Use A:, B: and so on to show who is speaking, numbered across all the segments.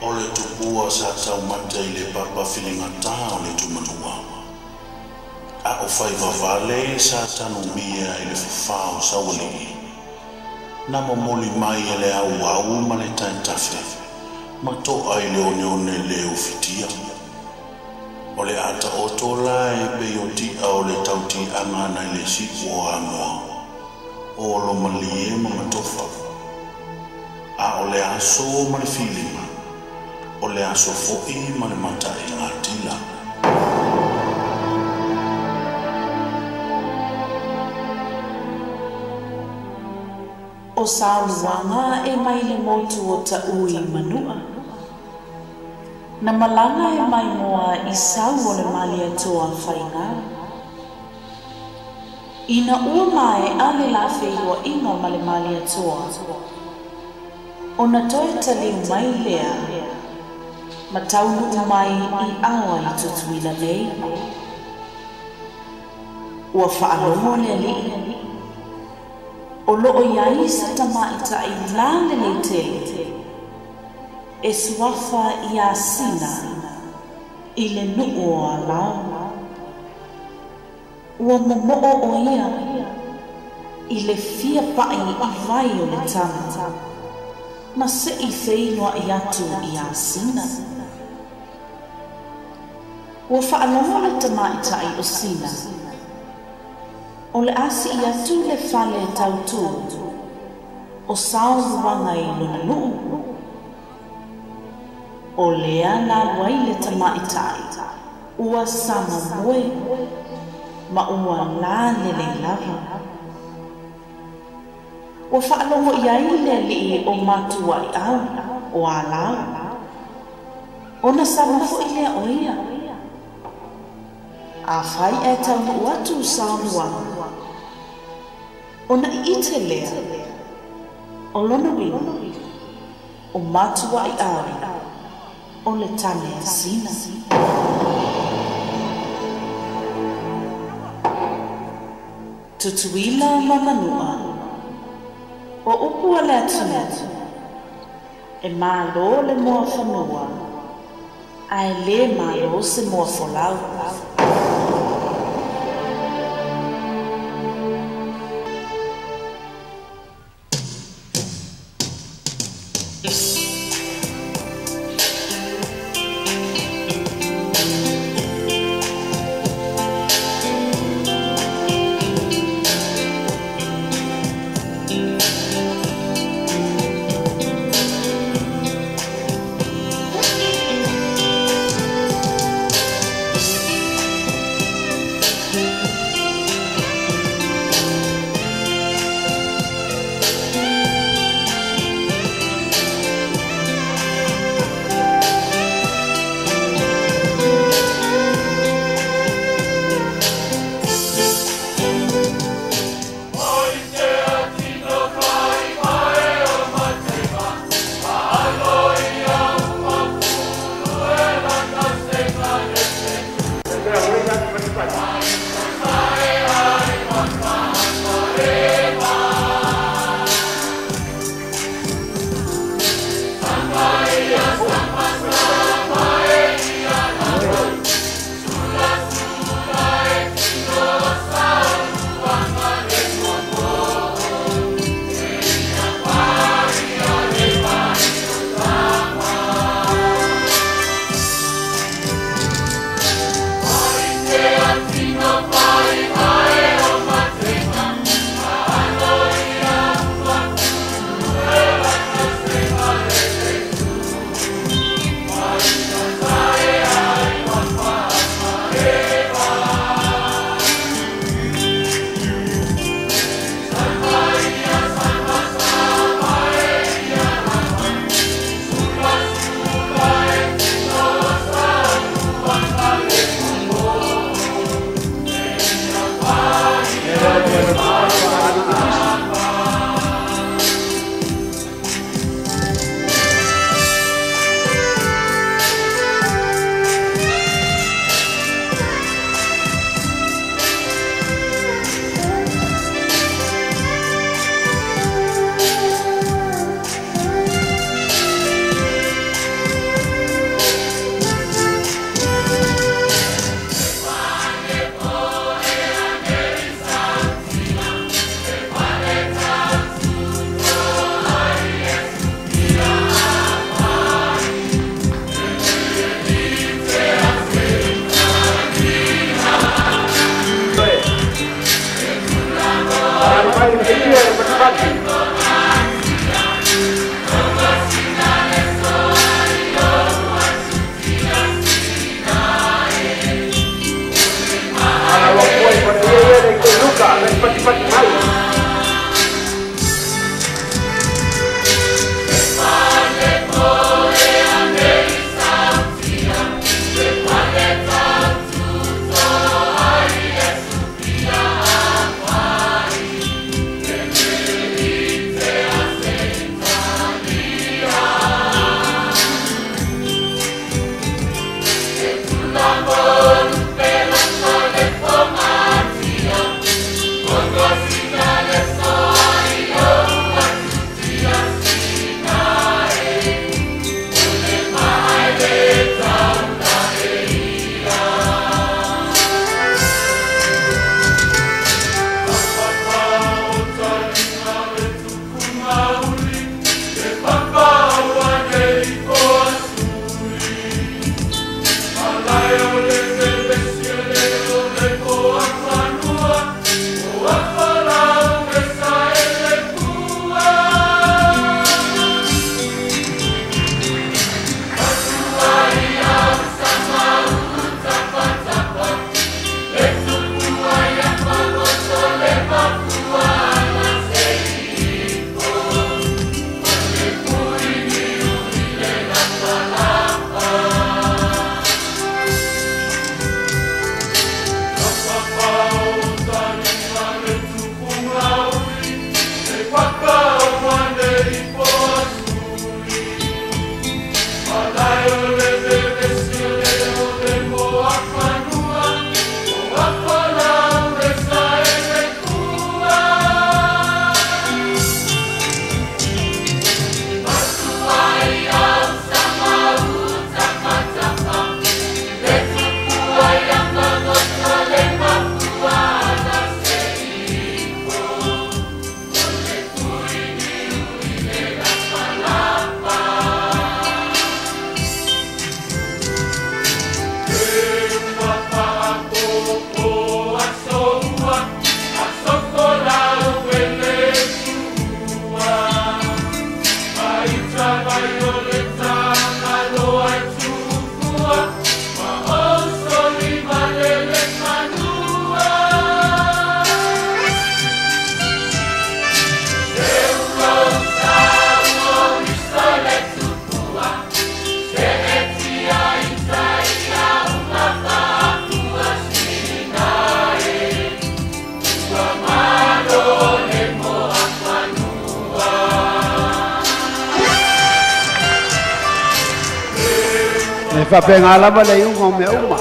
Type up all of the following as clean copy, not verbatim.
A: O le tupua sa taumate i le papa filigatā o le Tumanua, a o faivavale sa tanumia i le fafā o Saualii, na momoli mai e le auau ma le taetafe ma to'a i le oneone le ufitia. O le a taoto la e pei o ti'a o le tautiaga nai le si'u o Amoa, o Olomalie ma Matofa. A o le aso ma le filiga, o le aso fo'i ma le mata'igatila.
B: O Saoluaga e mai le motu o Taʻu i Manua. Na malaga e maimoa i sau o le Malietoa Faigā. Ina ua maeʻa le la feiloaiga ma le Malietoa, ona toe taliu mai lea ma taunuu mai i Aoa i Tutuila nei. Ua faalogo le alii, o loo i ai se tamaʻitaʻi lalelei tele e suafa iā Sina i le nuu o Alao. Ua momoo ʻo ia i le fia paʻi i vai o le tama ma seʻi feiloaʻi atu iā Sina. Ua faalogo le tamaʻitaʻi o Sina, o le a siʻi atu le fale tautū o Saoluaga i lona nuu. O lea na alu ai le tamaʻitaʻi ua sama moe ma ua lalelei lava. Ua faalogo i ai le alii o Matuaʻiʻau o Alao, ona sama foʻi lea o ia. Afai ae taunuu atu Saoluaga, ona ʻiʻite lea o lona uiga o Matuaʻiʻau o le tane a Sina. Tutuila ma Manua, o upu a le atunuu, e malo le moafanua ae lē malo se moafolau.
C: Fati mai.
D: Fapenga lava le iuga o mea uma.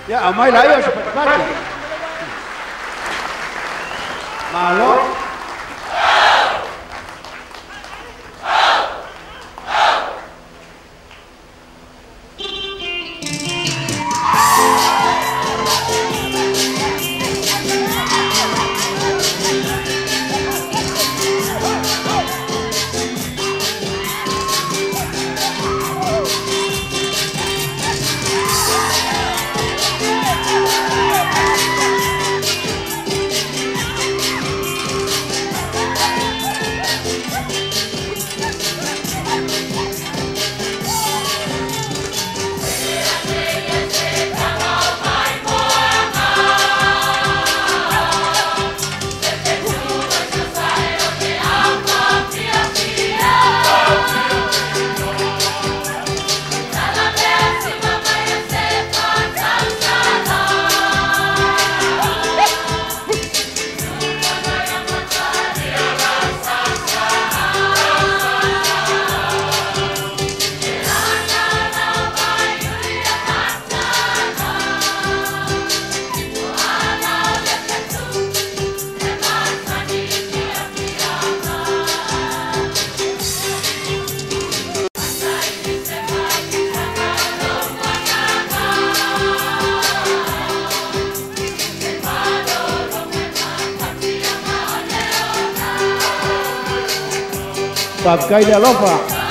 D: Ya, amai la ia se patipati. Malo. Faafetai le alofa.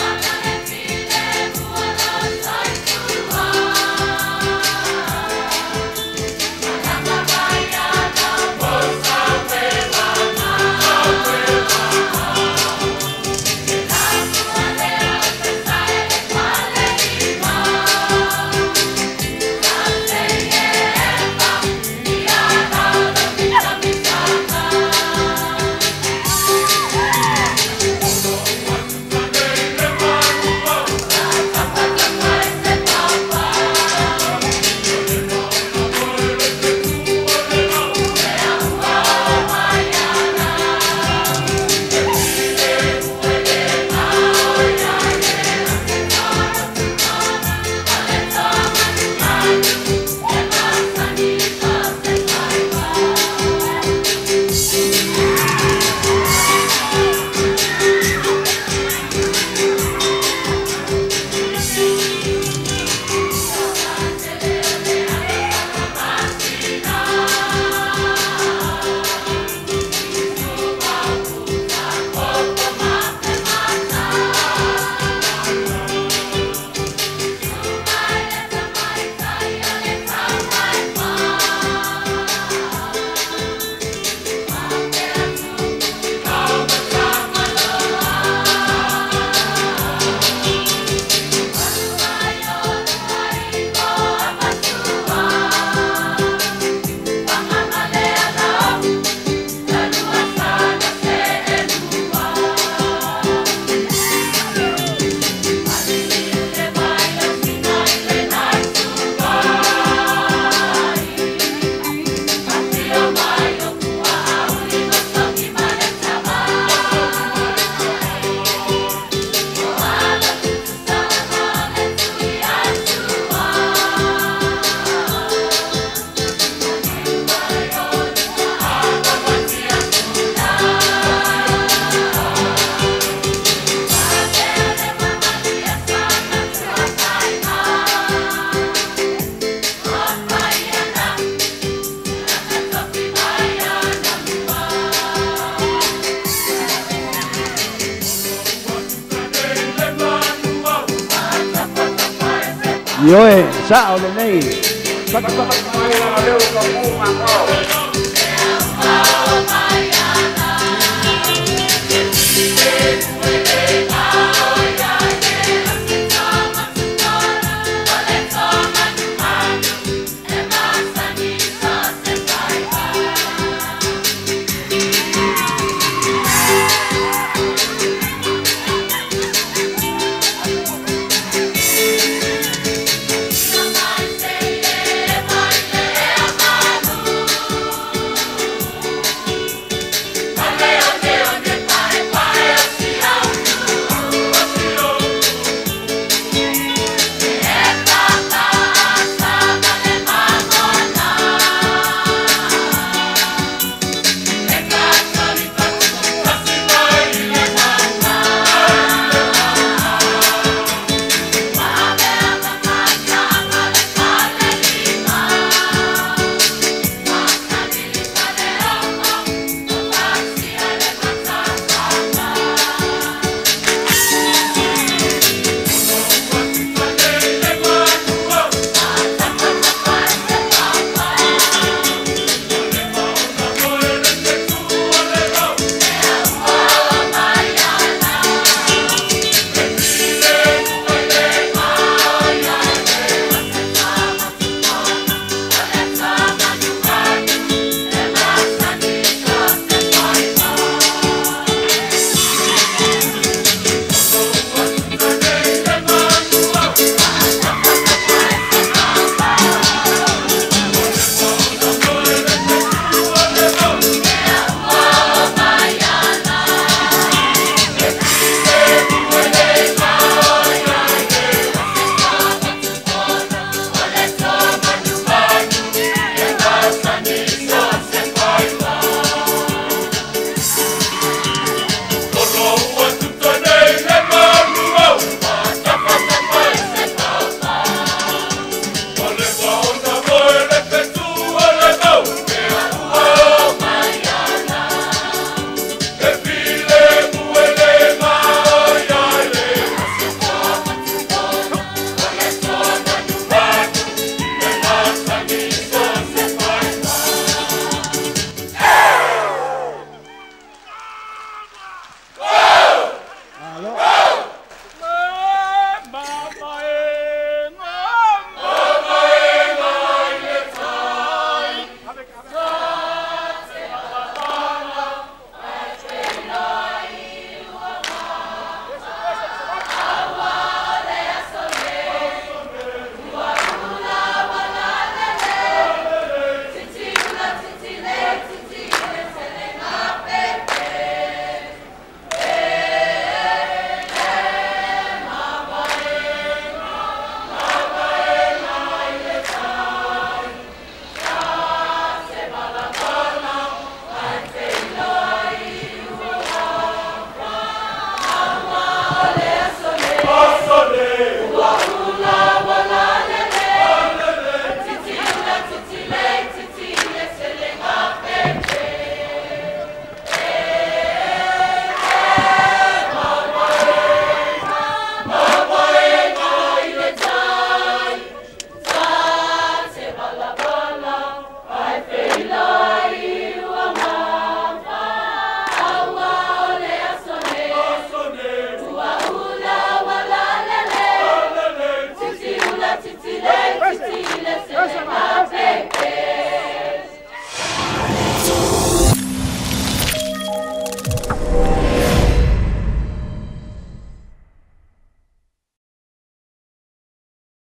D: Ioe, sa o lenei. Paki paki mai la leo ka mu mangao.